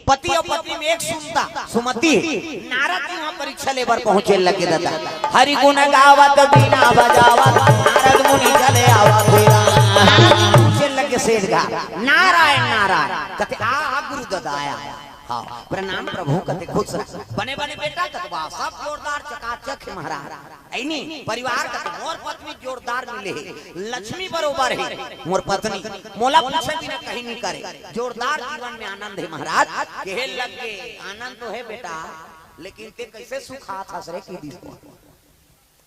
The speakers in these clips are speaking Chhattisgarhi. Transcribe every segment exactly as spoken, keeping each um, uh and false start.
पति अउ पत्नी में एक सुमता, सुमति। नारद जी वहां परीक्षा लेबर पहुंचे लगे दादा। हरि गुण गावत बीना बजावत, नारद मुनि चले आवत हे राम। पहुंचे लगे सेठ गा, नारायण नारायण। कथे आ, आ गुरु दादा आया। हाँ, प्रणाम प्रभु। कथे खुश रह। बने बने बेटा। कथे वाह, सब जोरदार चकाचक हे महाराज। ऐनी परिवार कथे मोर पत्नी जोरदार मिले हे, लक्ष्मी बरोबर हे मोर पत्नी, मोला पूछे बिना कहीं नहीं करे, जोरदार जीवन में आनंद हे महाराज। कहे लगे आनंद तो हे बेटा, लेकिन ते कैसे सुखात हस रे की दिस को?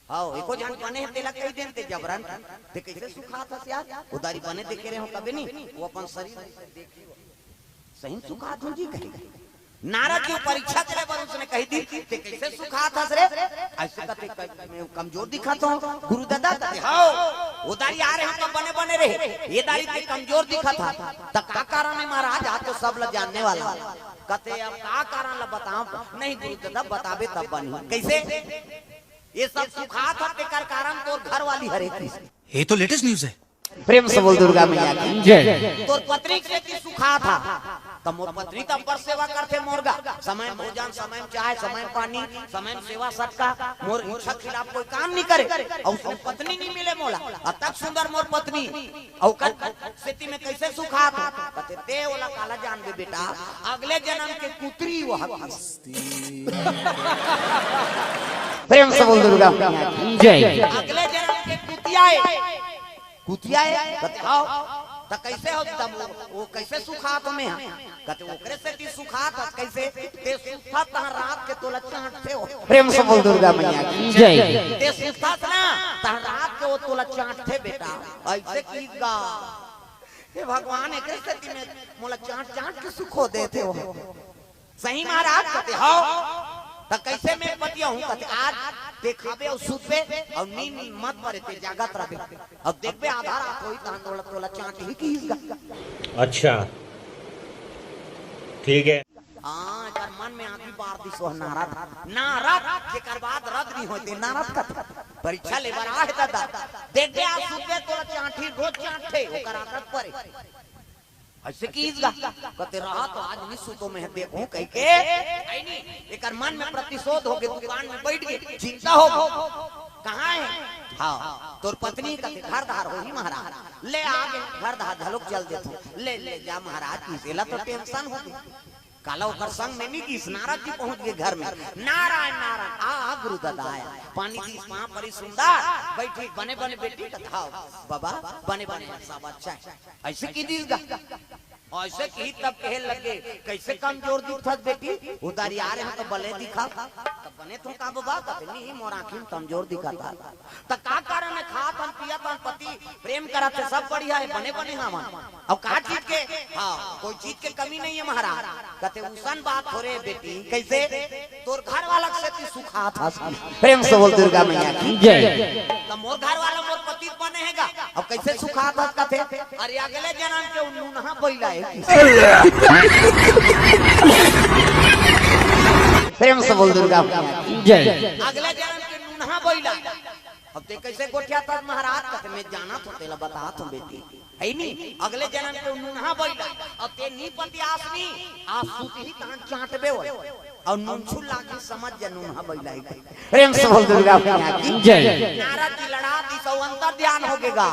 हाँ, एको झन बने हे तेला कहि देन ते जबरन, ते कैसे सुखात हस यार? उधारी बने देखे रहे हो कभी नहीं, वो अपन शरीर सही सुखात हूँ जी कही। नारद जी परीक्षा करे बर उसने कही दी, ते कैसे सुखात हस रे? ऐसे कथे क-, मैं कमजोर दिखत हूँ गुरु दादा? कथे हाँ, वो दारी आ रहे हैं तो बने बने रहे, ये दारी ते कमजोर दिखत हा। त का कारण है महाराज? आज तो सब ला जानने वाला। कथे अब का कारण ला बताओ? नहीं गुरु दादा, बताबे तब बनी। कैसे? ये सब सुखात हा तेकर कारण तोर घर वाली हरे किस। ये तो लेटेस्ट न्यूज़ है। प्रेम से बोल दुर्गा मैया की जय। तोर पत्नी के सेती सुखात हा, त मोर पत्नी त अब्बड़ सेवा करथे मोर गा। समय में भोजन, समय में चाय, समय में पानी, समय में सेवा सत्कार। मोर इच्छा खिलाफ कोई काम नहीं करे। अउ उसने पत्नी नहीं मिले मोला, अतक सुंदर मोर पत्नी। अउ ओकर सेती में कैसे सुखात हा? कथे ते ओला काला जानबे बेटा, अगले जन्म के कुतरी वो हकीस। प्रेम से बोल दुर्गा मैया की जय। अगले जन्म के कुतिया ए, कुतिया ए। कथे आओ, त कैसे हो तब वो, वो कैसे सुखात में हा? कथे ओकरे सेती सुखात हा। कैसे? ते सुतथा तहाँ रात के तोला चाटथे हो। प्रेम से बोल दुर्गा मैया की जय। ते सुतथा ना तहाँ रात के वो तोला चाटथे बेटा। ऐसे की गा, हे भगवान, एकरे सेती में मोला चाट चाट के सुखो देथे हो। सही महाराज? कथे हव। त कैसे मैं पतिया हूँ? कथे आज ते खाबे अउ सुतबे अउ नींद मत परे, ते जागत रहबे अउ देखबे आधा रात होई तहन तोला, तोला चाट ही की। अच्छा, ठीक है। हाँ, एकर मन में आगी बार दिस वह नारद, नारद जेकर बाद रद नहीं होते नारद कथे। परीक्षा लेबर आहे दादा, देखबे आज सुतबे तोला चाट ही, रोज चाटथे, ओकर आदत परे। ऐसे कीस गा, कथे रहा तो आज नहीं सुतो मैं देखूं कहिके। एकर मन में प्रतिशोध होगे, दुकान में बैठ गे, चिंता होगे। कहाँ है? हाँ, तोर पत्नी? कथे घर धार होही महाराज। ले आगे घर धार, घलोक चल देथों। ले, ले जा महाराज, इसेला तो टेंशन होगे। काला ओकर संग में नहीं गिस, नारद जी पहुंच गे घर में। नारायण, नारायण, आ, आ गुरु दादा आया। पानी दिस, पाँव परी सुंदर, बैठी, बने, बने बेटी, कथे हव बाबा, बने, बने, सब अच्छा है। ऐसे की दिस गा। ऐसे की तब कहे लगे, कैसे कमजोर दिखत बेटी? उधारी आ रहे हैं तो बले दिखा। तब बने तो का बाबा? कथे नहीं, मोर आँखी में कमजोर दिखत हा। त का कारण है? खात हन, पियत हन, पति प्रेम करत हे, सब बढ़िया है, बने बने हवन। अब का चीज के, हाँ, कोई चीज के कमी नहीं है महाराज। कथे उसन बात हो रे बेटी, कैसे? तोर घर वाला के सेती सुखात हस। प्रेम से बोल दुर्गा मैया की जय। त मोर घर वाला मोर पति बने हे गा, अब कैसे सुखात हस? कथे अरे अगले जन्म के उ नूनहा बइला है। प्रेम से बोल दुर्गा मैया की जय। अगले जन्म के नूनहा बइला। अब ते कैसे गोठियाथस महाराज? कथे मैं जानत हों, तेला बतात हों बेटी। है नी, अगले जन्म के नूनहा बइला। अब ते नी पतियास नी, आज सुतही तहाँ चाटबे वो। अउ नूनछू लागी समझ जा नूनहा बइला है। प्रेम से बोल दुर्गा मैया की जय। नारद जी लड़ा दिस अउ अंतर ध्यान होगे गा।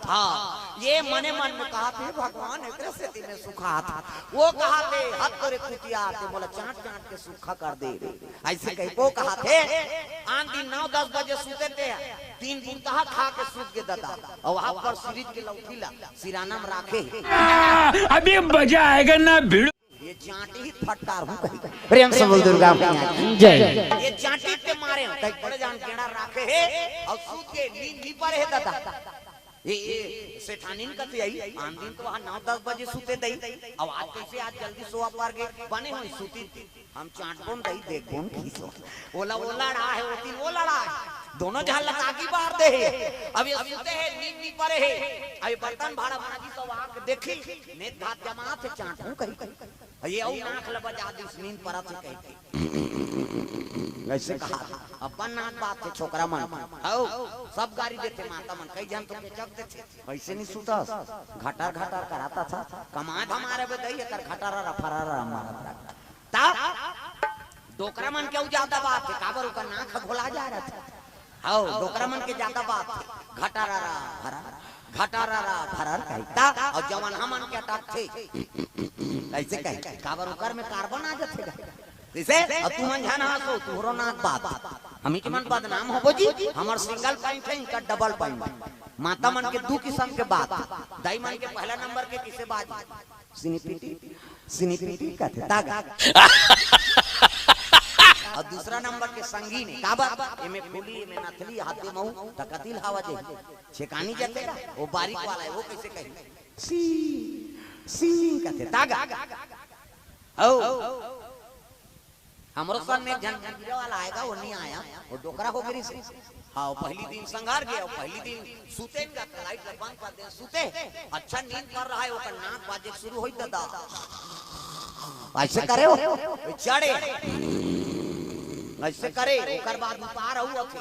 हाँ, ये मने मन में कहत हे भगवान एकरे सेती में सुखात हा। वो कहत हे हत तोरे कुतिया ते मोला चाट चाट के सुखा कर दे रे। ऐसे कहिके वो कहत हे, आन दिन नौ दस बजे सुते ते, तीन बुंदा खा के सुत गे दादा। अउ वहाँ पर सीरीज के लौठी ला सिराना में राखे हे। अभी मजा आएगा ना भिड़ू। ये चाटी ही फटकार हूँ कही। प्रेम से बोल दुर्गा मैया की जय। ये चाटी ते मारे, कई बड़े जान गेड़ा राखे हे अउ सुत गे, नींद नी परे हे दादा। ये, ये सेठानीन कथे आई, आन दिन तो वहाँ नौ दस बजे सुते दई, अब आज कैसे आज जल्दी सोवा पर गे, बने होई सुती। हम चाटबोन दई, देखबोन खीसो। ओला वो लड़ा हे, ओती वो लड़ा हे। दोनों झन लगा की बार दे हे। अब ये सुते हे, नींद नी परे हे। अब ये बर्तन भाड़ा माजी तो आके देखी, नेत भात जमा थे चाटू कही कही। ये अउ नाक ल बजा दिस, नींद परत हे कही कही। ऐसे कहा, अपन नाक बात थे छोकरा मन। हौ, सब गारी देथे माता मन, कई झन तो बेचक देथे। ऐसे नहीं सुतस, घटर घटर कराता था, कमा धमारे बे दई, एकर घटर रफरा मारा। डोकरा मन के अउ ज्यादा बात हे, काबर ओकर नाक ह घोला जा रहा था। हव, डोकरा मन के ज्यादा बात हे। घटारा रा भरर, घटारा रा भरर कहिता, अउ जवन हमन के अटकथे, ऐसे कही, काबर ओकर में कार्बन आ जाथे गा। जैसे, अब तुमन झन हंसो, तुहरो नाक बात। हमी के मन बदनाम होबो जी, हमर सिंगल पॉइंट हे, इनका डबल पॉइंट। माता मन के दू किसम के बात, दाई मन के पहला नंबर के किसे बात, सिनिपिटी, सिनिपिटी कथे, तागा। अउ दूसरा नंबर के संगीन हे, काबर? एमे फूली, एमे नथली, हाथे महू, त कतिल हवा जे। छेकानी जथे ना, वो बारीक वाला हे, वो कैसे कही? सी, सी कथे, तागा। हव। हमरो सन में एक झन गिरा वाला आएगा, वो नहीं आया, वो डोकरा हो गिरी से। हाँ, वो पहली दिन संघार गया, वो पहली दिन सुते न जाता, लाइट ल बंद कर दे, सुते। अच्छा नींद कर रहा है, ओकर नाक बाजे शुरू होई दादा। ऐसे करे हो, चढ़े। ऐसे करे, ओकर बाद उतार हो अथे।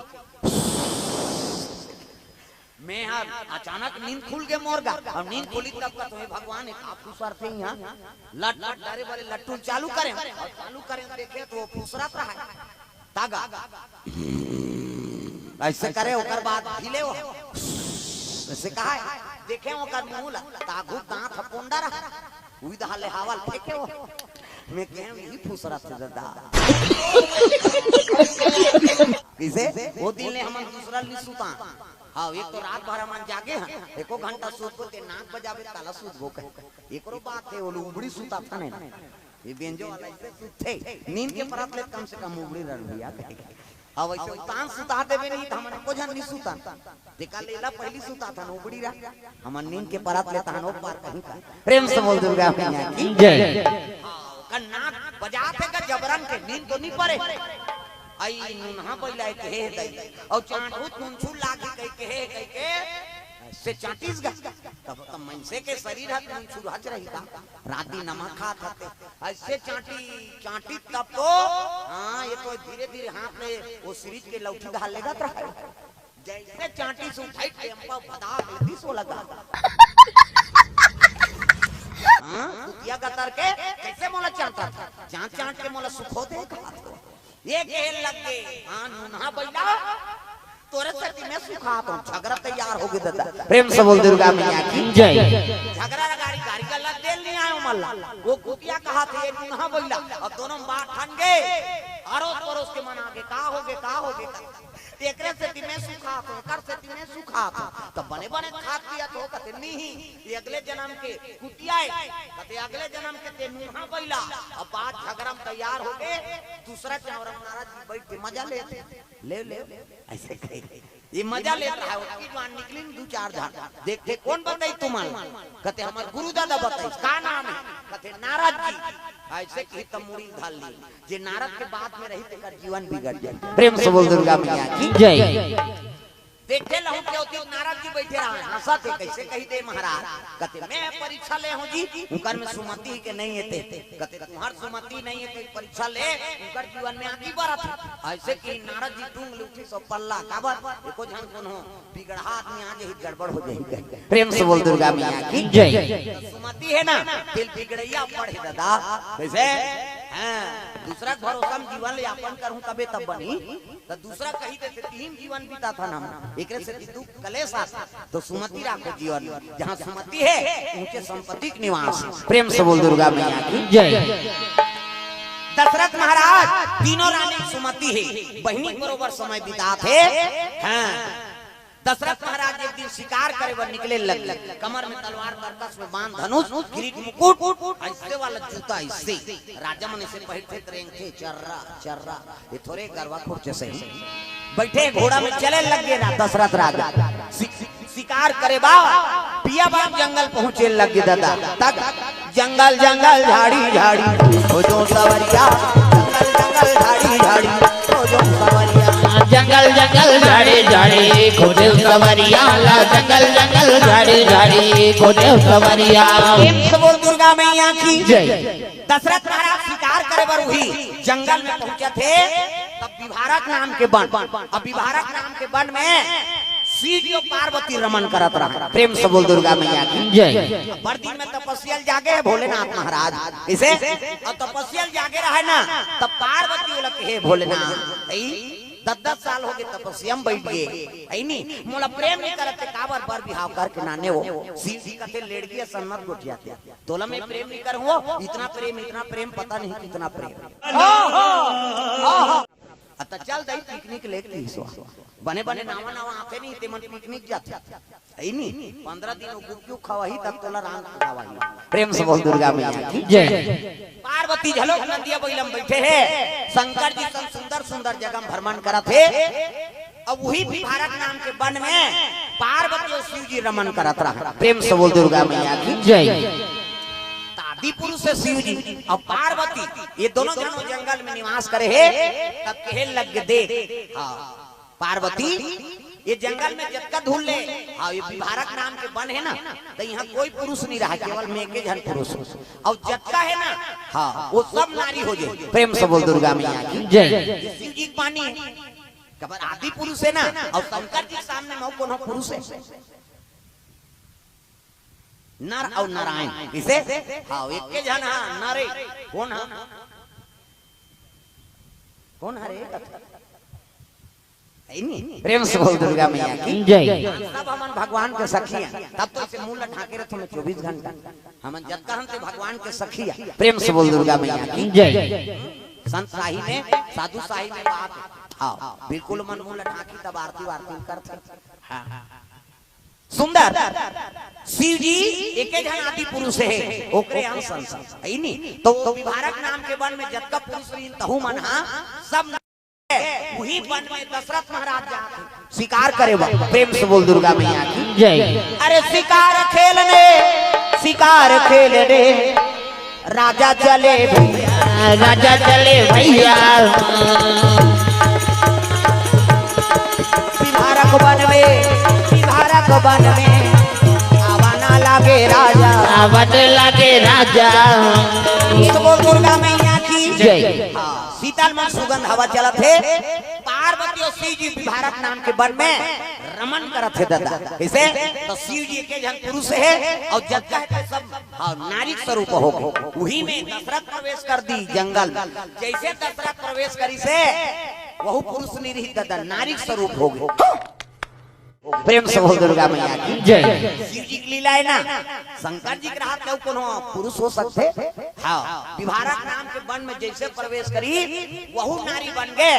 मैं हर अचानक नींद खुल के मोर गा, अउ नींद खुली तब का तुम्हें भगवान एक आप सरते ही यहाँ लट लट डरे बड़े लट्टू चालू करे, अउ चालू करे देखे तो वो फुसरत रहा है। तागा। ऐसे करे, ओकर बाद ढीले हो। ऐसे कहा है, देखे ओकर मुंह ला, तागू दांत ह पोंडा रहा। उई दहा ले हावल फेंके हो। मैं कहे, यही फुसरत है दादा। किसे? वो दिन ले हमन दूसरा ली सुता। हाँ, एक तो रात भर हमन जागे हैं, एको घंटा सूतबो ते नाक बजाबे, ताला सूतबो कहे। एकरो बात है, वो लोग उबड़ी सुता था नहीं। ये बेंजो वाला ऐसे सुते, नींद के परत ले कम से कम उबड़ी रह भैया कहे। अब ऐसे उतान सुता देबे नहीं तो हमन एको झन नहीं सुता। देखा लेला पहली सुता था, उबड़ी रहा। हमन नींद के परत ले तहन ओ पार कहीं का। प्रेम से बोल दुर्गा मैया की जय। हाँ, ओकर नाक बजात हे का जबरन के, नींद तो नहीं परे। आई नुनहा बैला के हे दई, अउ चांटू तुंछू लागी कह के हे कह के, से चांटिस गा। तब तो मनसे के शरीर ह तुंछू रहच रही का, राती नमक खात हते। ऐसे चांटी, चांटी तब तो, हाँ, ये तो धीरे धीरे हाथ में वो सिरिंज के लौठी डाल लेगा तो रहा। जैसे चांटी से उठाई टेम्पा भदा दिस वो लगा। हाँ, कुतिया गतर के कैसे मोला चांटा था? चांट चांट के मोला सुखो दे कहा तो। ये कहे लग गए, हाँ, नुनहा बैला, तोरे सेती मैं सुखात हूँ, झगरा तैयार हो गए दादा। प्रेम से बोल दुर्गा मैया की जय। झगरा ला गाड़ी, गाड़ी का लग देल नहीं आयो मल्ला। वो कुतिया कहा थे, ये नुनहा बैला, अब दोनों बात ठन गए। अड़ोस पड़ोस के मन आगे, का हो गए, का हो गए? एकरे सेती मैं सुखात हूँ, एकर सेती मैं सुखात हूँ। तब बने बने खात पियत हो, कथे नहीं, ये अगले जन्म के कुतिया है, कथे अगले जन्म के ते नुनहा बैला। अब बात झगरा में तैयार हो गए, दूसरा चावरा महाराज जी बैठ के मजा लेते, ले ले, ऐसे कहे। ये मजा लेत रहा है, उसकी जवान निकली न दू चार झाड़, देखते कौन बताई तुम्हारे, कथे हमर गुरु दादा बताई, का नाम है, कथे नारद जी। ऐसे कही तब मुड़ी धर ली। जे नारद के बात में रही, तेकर जीवन बिगड़ जाए। प्रेम से बोल दुर्गा मैया की जय। देखे लहू के होती नारद जी बैठे रहा, हंसा थे, कैसे कही दे महाराज? कथे मैं परीक्षा ले हूँ जी, उनकर में सुमति के नहीं है ते। कथे तुम्हार सुमति नहीं है, कोई परीक्षा ले, उनकर जीवन में आगे बढ़त है। ऐसे कि नारद जी टूंग ले उठी सो पल्ला, काबर? एको झन कोनो बिगड़हा आदमी आ जाही, गड़बड़ हो जाही। प्रेम से बोल दुर्गा मैया की जय। सुमति है ना, दिल बिगड़ैया पड़े दादा। कैसे? हाँ, दूसरा के भरोसा में जीवन यापन करूं तबे तब बनी। तो दूसरा कही देते तीन जीवन बीता था ना, एकरे से दुख कलेश आता। तो सुमति राखो जीवन में, जहाँ सुमति है, ऊंचे संपत्ति के निवास। प्रेम से बोल दुर्गा मैया की जय। दशरथ महाराज तीनों रानी सुमति है, बहिनी बरोबर समय बितात है। हाँ, दशरथ महाराज एक दिन शिकार करे बर निकले लगे, कमर में तलवार, तरकस में बाण, धनुष, किरीट, मुकुट, ऐसे वाला जूता, ऐसे राजा मन से बैठे, रेंगते, चर्रा चर्रा, ये थोरे गरवा खुर्चे से ही बैठे घोड़ा में चले लगे ना दशरथ राजा। शि-, शिकार करे बा, पिया बा जंगल पहुंचे लगे दादा। तक जंगल जंगल झाड़ी झाड़ी खोजो सवरिया, जंगल जंगल झाड़ी झाड़ी खोजो सवरिया। जंगल जंगल झाड़ी झाड़ी खोजो सवरिया, ला जंगल जंगल झाड़ी झाड़ी खोजो सवरिया। प्रेम से बोल दुर्गा मैया की जय। दशरथ महाराज शिकार करे बर उही जंगल में पहुंचे थे, तब विभारक नाम के बन, अब विभारक नाम के बन में शिव जी अउ पार्वती रमन करत रहय। प्रेम से बोल दुर्गा मैया की। जय। बड़ दिन में तपस्या ल जागे हे भोलेनाथ महाराज। कइसे? अउ तपस्या ल जागे रहय ना, तब पार्वती ओला कहे, "भोलेनाथ, अई, दस दस साल होगे तपस्या म बइठ गे, अई नी, मोला प्रेम नइ करत हे, काबर बर बिहाव करके नाने हो?" शिव जी कथे, "लेड़की असन मत गोठियाते, तोला मैं प्रेम नइ करहूं, इतना प्रेम, इतना प्रेम, पता नहीं कितना प्रेम।" अब त चल दई पिकनिक ले किसो। बने बने नावा नावा आथे नहीं, तेमन पिकनिक जाथे। अई नी, पंद्रह दिन ओ गुपचुप खवाही, तब तोला रांध के खवाही। प्रेम से बोल दुर्गा मैया की। जय। पार्वती घलोक नंदिया बइला म बइठे हे, शंकर जी सन सुंदर सुंदर जगह म भ्रमण करत हे। अब उही विभारक नाम के वन में पार्वती अउ शिव जी रमन करत रहय। प्रेम से बोल दुर्गा मैया की। जय। त आदि पुरुष हे शिव जी अउ पार्वती, ये दोनों झन ओ जंगल में निवास करे हे। तब कहे लग गे, देख, हाँ, पार्वती, ये जंगल में जतका धुन ले, हाँ, ये विभारक नाम के वन हे ना, त इहां कोई पुरुष नइ रहय, केवल मैं एके झन पुरुष हंव। अउ जतका हे ना, हाँ, ओ सब नारी हो जाही। प्रेम से बोल दुर्गा मैया की। जय। ये शिव जी के बानी हे, काबर आदि पुरुष हे ना, अउ शंकर जी के सामने म कोनो पुरुष हे? नर अउ नारायण। कइसे? हाँ, एके झन हा, नर ए। कोन हा? कोन हरे? अई नी? प्रेम से बोल दुर्गा मैया की। जय। सब हमन भगवान के सखी हन, तब तो अइसे मुंह ल ढांके रहिथन चौबीस घंटा। हमन जतका हन ते भगवान के सखी हन। प्रेम से बोल दुर्गा मैया की। जय। संत साही में, साधु साही में बात हे। हाँ, बिल्कुल मन मुंह ल ढांकी तब आरती वारती करथे। हाँ। सुंदर। शिव जी एके झन आदि पुरुष हे, ओकरे अंश अंश, अई नी? त ओ विभारक नाम के वन में जतका पुरुष रहिन, तहू मन हा सब उही वन में दशरथ महाराज जात हे शिकार करे बर। प्रेम से बोल दुर्गा मैया की। जय। अरे शिकार खेलने, शिकार खेलने, राजा चले भैया, राजा चले भैया। विभारक वन में, विभारक वन में, आवा ना लागे राजा, आवा ना लागे राजा। प्रेम से बोल दुर्गा मैया की। जय। हाँ, शीतल मन सुगंध हवा चलत हे। पार्वती अउ शिव जी विभारक नाम के वन में रमन करत हे ददा। कइसे? त शिव जी एके झन पुरुष हे अउ जतका हे सब, हाँ, नारी के स्वरूप होगे। उही में दशरथ प्रवेश कर दिस जंगल में। जइसे दशरथ प्रवेश करिस हे, वहू पुरुष नइ रहिस ददा, नारी के स्वरूप होगे। प्रेम से बोल दुर्गा मैया की। जय। शिव जी के लीला हे ना, शंकर जी के रहत ले कोनो पुरुष हो सकथे? हाँ, विभारक नाम के वन में जइसे प्रवेश करिस, वहू नारी बन गे।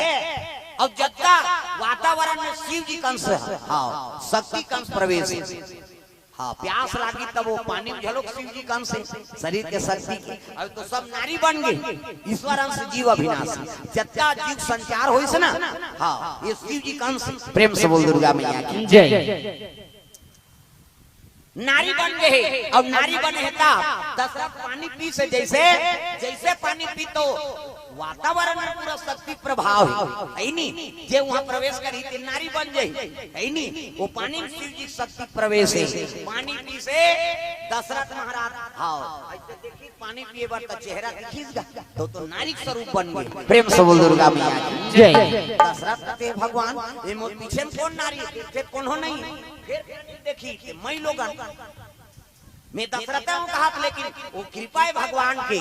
अउ जतका वातावरण में शिव जी के अंश हे, हाँ, शक्ति के अंश प्रवेश हे। हाँ, प्यास लागिस तब ओ पानी में घलोक शिव जी के अंश हे, शरीर के शक्ति के। अब तो सब नारी बन गे, ईश्वर अंश जीव अविनाशी। जतका जीव संचार होइस ना, हाँ, ये शिव जी के अंश। प्रेम से बोल दुर्गा मैया की। जय। नारी बन गे हे, अउ नारी बने हे त दशरथ पानी पीस हे, जइसे, जइसे पानी पीस त वातावरण में पूरा शक्ति प्रभाव हे, हे नी? जे उहां प्रवेश करही ते नारी बन जाही, हे नी? ओ पानी में शिव जी के शक्ति प्रवेश हे। पानी पीस हे दशरथ महाराज, हाँ, अइसे देखिस पानी पिए बर त चेहरा दिखिस गा, त ओ तो नारी के स्वरूप बन गे। प्रेम से बोल दुर्गा मैया की। जय। दशरथ कथे, भगवान, ए मोर पीछे में कोन नारी हे? पीछे कोनो नइ हे। फेर देखिस, ते मइलोगन में दशरथ हंव कहत, लेकिन ओ कृपा हे भगवान के।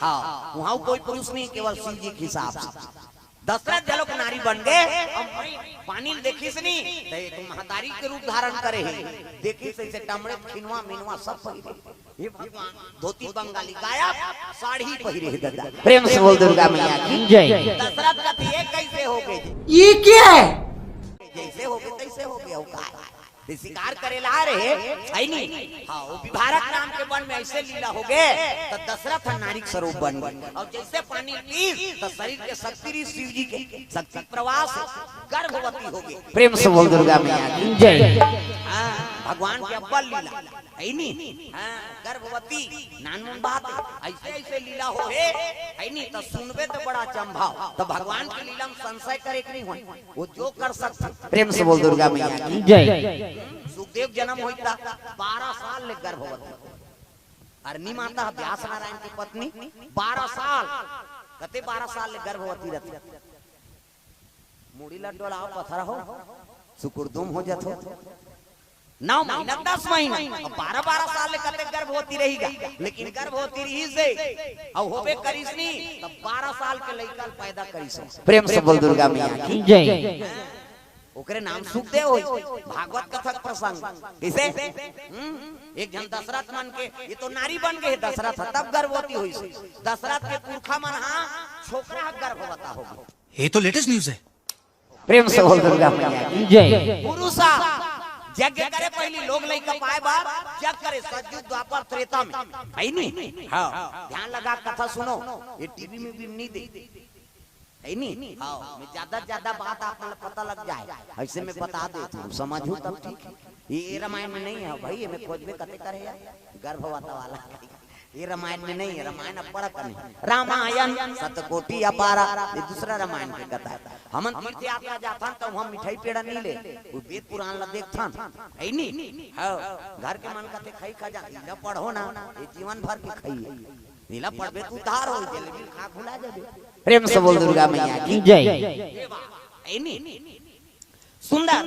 हाँ, उहां कोई पुरुष नइ, केवल शिव जी के हिसाब से। दशरथ घलोक नारी बन गे। अब मई पानी ल देखिस नी, त ए तो महतारी के रूप धारण करे हे। देखिस अइसे टमड़े खिनवा मिनवा सब पहिरे हे। हे भगवान, धोती बंगाली गायब, साड़ी पहिरे हे ददा। प्रेम से बोल दुर्गा मैया की। जय। दशरथ कथे, ए कइसे होगे? ये क्या है? जइसे होगे तइसे होगे, अउ का हे? ते शिकार करे ला रहे, हे नी? हाँ, ओ विभारक नाम के वन में अइसे लीला होगे, त दशरथ ह नारी के स्वरूप बन गे। अउ जइसे पानी पीस, त शरीर के शक्ति रहिस शिव जी के, शक्ति प्रवाह से गर्भवती होगे। प्रेम से बोल दुर्गा मैया की। जय। हाँ, भगवान के अब्बल लीला, हे नी? हाँ, गर्भवती, नानमुन बात, अइसे अइसे लीला होहे, हे नी? त सुनबे त बड़ा अचंभा हो। त भगवान के लीला में संशय करे के नइ होय। ओ जो कर सकथे। प्रेम से बोल दुर्गा मैया की। जय। सुखदेव जनम होइस त बारह साल ले गर्भवती। अरनी माता ह व्यास नारायण के पत्नी, बारह साल, कते बारह साल ले गर्भवती रहिथे। मुड़ी ल डोलाव पथरा हो। सुकुरदुम हो जाथो। नौ महीना, दस महीना, अब बारह बारह साल ले कतेक गर्भवती रहिगा, लेकिन गर्भवती रहिस हे, अउ होबे करिस नी, तब बारह साल के लइका ल पैदा करिस हे। प्रेम से बोल दुर्गा मैया की। जय। ओकरे नाम सुखदेव होई। भागवत कथा के प्रसंग। कइसे? हम्म? एक झन दशरथ मन के, ये तो नारी बन गे हे दशरथ, तब गर्भवती होइस। दशरथ के पुरखा मन हा छोकरा हा गर्भवता हो गे। ये तो लेटेस्ट न्यूज है। प्रेम से बोल दुर्गा मैया की। जय। पुरुष हा यज्ञ करे, पहिली लोग लइका पाए बर यज्ञ करे, सतयुग द्वापर त्रेता में, है नी? हाँ। ध्यान लगा कथा सुनो, ये टीवी में भी नहीं दे, है नी? हाँ, मैं ज्यादा ज्यादा बात आप मन ल पता लग जाए, ऐसे में बता देथंव, समझहू तब ठीक है। ये, ये रामायण में नहीं है भाई, ये में खोजबे कते करे यार, गर्भवता वाला। ये रामायण में नहीं है, रामायण अब्बड़ अकन हे। रामायण सतकोटि अपारा, ये दूसरा रामायण के कथा है। हमन तीर्थ यात्रा जाथन त हम मिठाई पेड़ा नहीं ले, वो वेद पुराण ला देखथन, है नी? हाँ, घर के मन कथे खाई खा जा, इला पढ़ो ना, ये जीवन भर के खाई है। इला पढ़बे त उद्धार हो, जलेबी खा भुला जाबे। प्रेम से बोल दुर्गा मैया की। जय। है नी? सुंदर।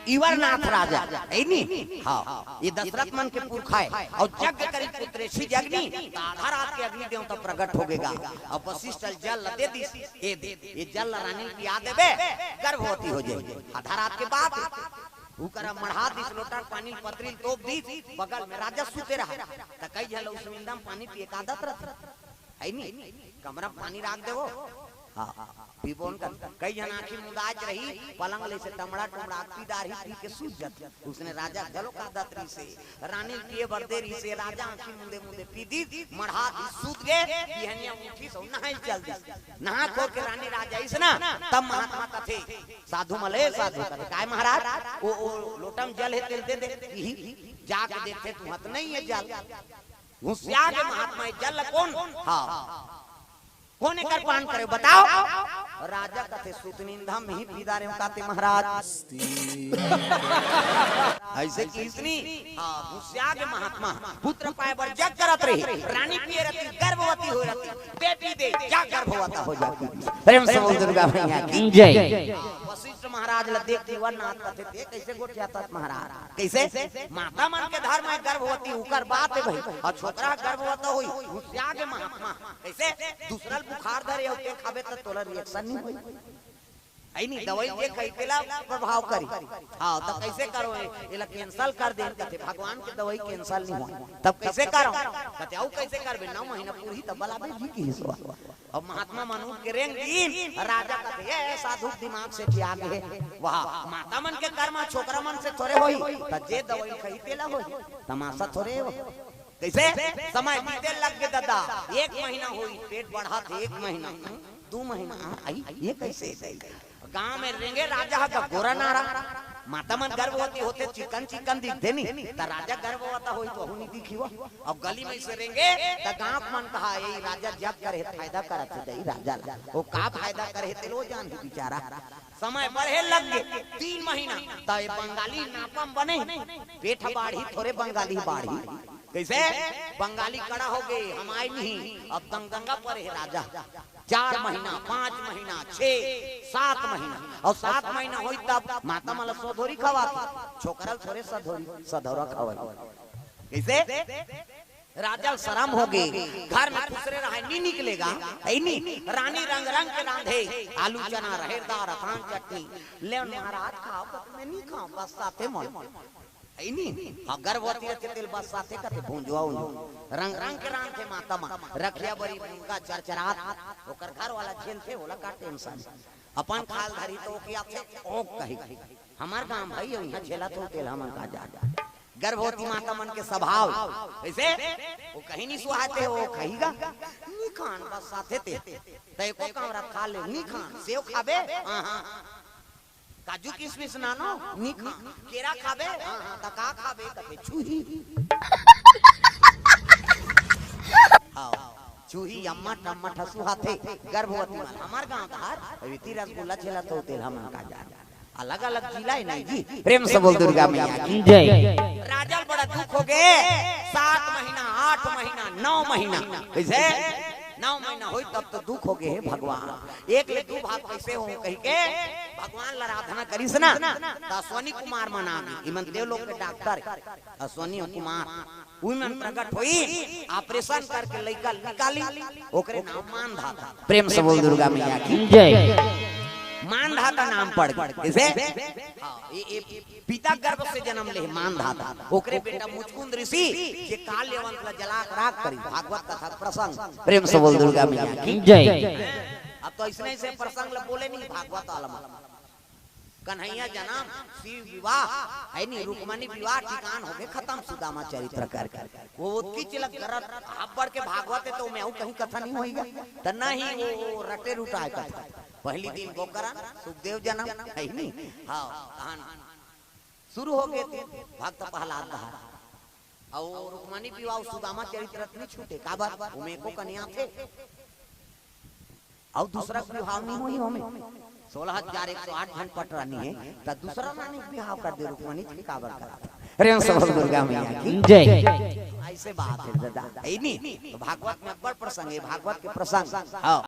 इवरनाथ राजा, है नी? हाँ, ये दशरथ मन के पुरखा है। अउ यज्ञ करी पुत्रेसी जगनी, त आधा रात के अग्नि देवता प्रकट हो गेगा। अउ वशिष्ठ ल जल ल दे दिस, ये दे, ये जल ल रानी ल पिया देबे, गर्भवती हो जाए। आधा रात के बात है। उकरा मढ़ा दिस, लोटा पानी पतरी ल तोप दिस, बगल में राजा सुते रहा। त कई झन ल उस निंदा में पानी पिए के आदत रहत, है नी? कमरा में पानी राख देवो। हाँ, पीबो न कर। कई झन आँखी मुंदाच रही, पलंग ले से टमड़ा टमड़ा पी डारही, पी के सूत जात। उसने राजा घलो का दत रही से, रानी पिए बर दे रही से, राजा आँखी मुंदे मुंदे पी दी, मढ़ा दी, सूत गे, बिहनिया उठी सो नहाई चल दी। नहा खो के रानी राजा इसना, तब महात्मा कथे, साधु मले साधु कथे, "काय महाराज, ओ, ओ लोटम जल है, तेल दे दे।" इही जाके देखते, तुहत नहीं है जल। घुसिया के महात्मा, ये जल कौन? हाँ, कौन एकर पान करे, बताओ? राजा कथे, "सुतनिंदा में ही पी डारेंव काते महाराज।" ऐसे किसनी? हाँ, घुसिया के महात्मा पुत्र पाए बर जग करत रही, रानी पिए रहती, गर्भवती हो रहती, बेटी दे, जा गर्भवता हो जाती। प्रेम से बोल दुर्गा मैया की। जय। वशिष्ठ महाराज ल देख के इवरनाथ कथे, "ते कैसे गोठियाथस महाराज?" कैसे? माता मन के धर्म है गर्भवती, उकर बात है भाई। अउ छोकरा गर्भवती होई, घुसिया के महात्मा। कैसे? दूसरा ल बुखार धरे अउ ते खाबे त तोला रिएक्शन नहीं होई। है नी? दवाई जे कही तेला प्रभाव करी। हाँ, त कैसे करो? एला कैंसिल कर दे, कथे भगवान के दवाई कैंसिल नहीं होई। तब कैसे करो? कथे, "अउ कैसे करबे? नौ महीना पूरी तब बलाबे जी की हिसवा।" अब महात्मा मन उठ के रेंग दीन, राजा कथे, "ए, ए, साधु दिमाग से जिया गे हे।" वाह, माता मन के कर्म छोकरा मन से थोरे होई, त जे दवाई खाही तेला होई, तमाशा थोरे हो। कैसे? समय बीते लग गे दादा, एक महीना होई, पेट बढ़त हे, एक महीना, दू महीना, आई, ये कैसे? गांव में रेंगे राजा ह गोरा नारा, माता मन गर्भवती होथे, चिकन चिकन दिखथे नी, त राजा गर्भवता होई त ओहू नी दिखी वो। अब गली में से रेंगे, त गांव मन कहा, "ए राजा जग करे हे, फायदा करत हे दई राजा ला। ओ का फायदा करे हे, तेलो जानही बेचारा।" समय बढ़े लग गे, तीन महीना, त ए बंगाली नापम बने, पेट ह बाढ़ी, थोरे बंगाली बाढ़ी। कैसे? बंगाली कड़ा हो गे, हम आए नहीं, अब दंगंगा परे हे राजा। चार महीना, पांच महीना, छह, सात महीना, अउ सात महीना होई तब माता मन ल सधौरी खवाथे, छोकरा ल थोरे सधौरी, सधौरा खवाई। कैसे? राजा ल शरम हो गे, घर में खुसरे रहे, नी निकलेगा, है नी? रानी रंग रंग के रांधे, आलू चना, रहेर दार, अथान चटनी, ले महाराज खाओ, मैं नहीं खाऊं, बस साथे मन। है नी? हाँ, गर्भवती रथे तेल बस साथे कथे भूंजवा उंजवा। रंग रंग के रांधथे माता मन। रखिया बरी मुर्गा चरचरात, ओकर घर वाला झेलथे, ओला का टेंशन। अपन खाल धरी तो ओके आथे, ओक कही। हमार गांव भाई, यहाँ झेलत हो तेल हमन का जा। गर्भवती माता मन के स्वभाव। कैसे? वो कहीं नहीं सुहाते हो, कही गा। नी खान बस साथे ते। तै को काम रखा ले, नी खान। सेव खाबे? हाँ, हाँ। काजू किशमिश नानो, नी खा। केरा खाबे? हाँ, हाँ, त का खाबे? कथे छुही। हाँ, छुही अम्मट अम्मट हसुहाथे, गर्भवती मन। हमार गांव धार, अभी ती रसगुल्ला छेला तो तेल हमन का जा। अलग-अलग जिला है नहीं जी। प्रेम से बोल दुर्गा मैया की। जय। राजा ल बड़ा दुख हो गे, सात महीना, आठ महीना, नौ महीना, कैसे? नौ महीना होई तब तो दुख हो गे हे भगवान। एक ले दू भाग कैसे हो कही के भगवान ला आराधना करिस ना, त अश्वनी कुमार मन आगे, इमन देवलोक के डॉक्टर हे, अश्वनी कुमार, उही मन प्रकट होई, ऑपरेशन करके लइका निकाली, ओकरे नाम मानधाता। प्रेम से बोल दुर्गा मैया की। जय। मानधाता नाम पड़ गे। कइसे? हाँ, ये, ये पिता गर्भ से जन्म ले मानधाता, ओकरे बेटा मुचकुंद ऋषि, जे काल यवन ला जला के राख करी। भागवत कथा प्रसंग। प्रेम से बोल दुर्गा मैया की। जय। अब तो अइसने अइसने प्रसंग ला बोले नहीं भागवत वाला मन। कन्हैया जन्म, शिव विवाह, हे नी, रुक्मणी विवाह, ठिकान होगे खतम सुदामा चरित्र करके। वो ओतकी चिलक गरत, हाथ बढ़ के भागवत हे त ओमे अउ कहीं कथा नहीं होइगा। त नहीं, वो, वो रटे रुटाए कथा। पहली दिन गोकरण, सुखदेव जन्म, हे नी? हाँ, तहन शुरू होगे भक्त प्रहलाद दहा। अउ रुक्मणी विवाह अउ सुदामा चरित्र नहीं छूटे, काबर? ओमे एको कन्या थे। अउ दूसरा के बिहाव नहीं होई ओमे। सोलह हजार एक सौ आठ झन पटरानी हे, त दूसरा रानी के बिहाव कर दे रुक्मणी जी, काबर करा? प्रेम से बोल दुर्गा मैया की। जय। अइसे बात हे दादा, हे नी? त भागवत में अब्बड़ प्रसंग हे, भागवत के प्रसंग। हाँ।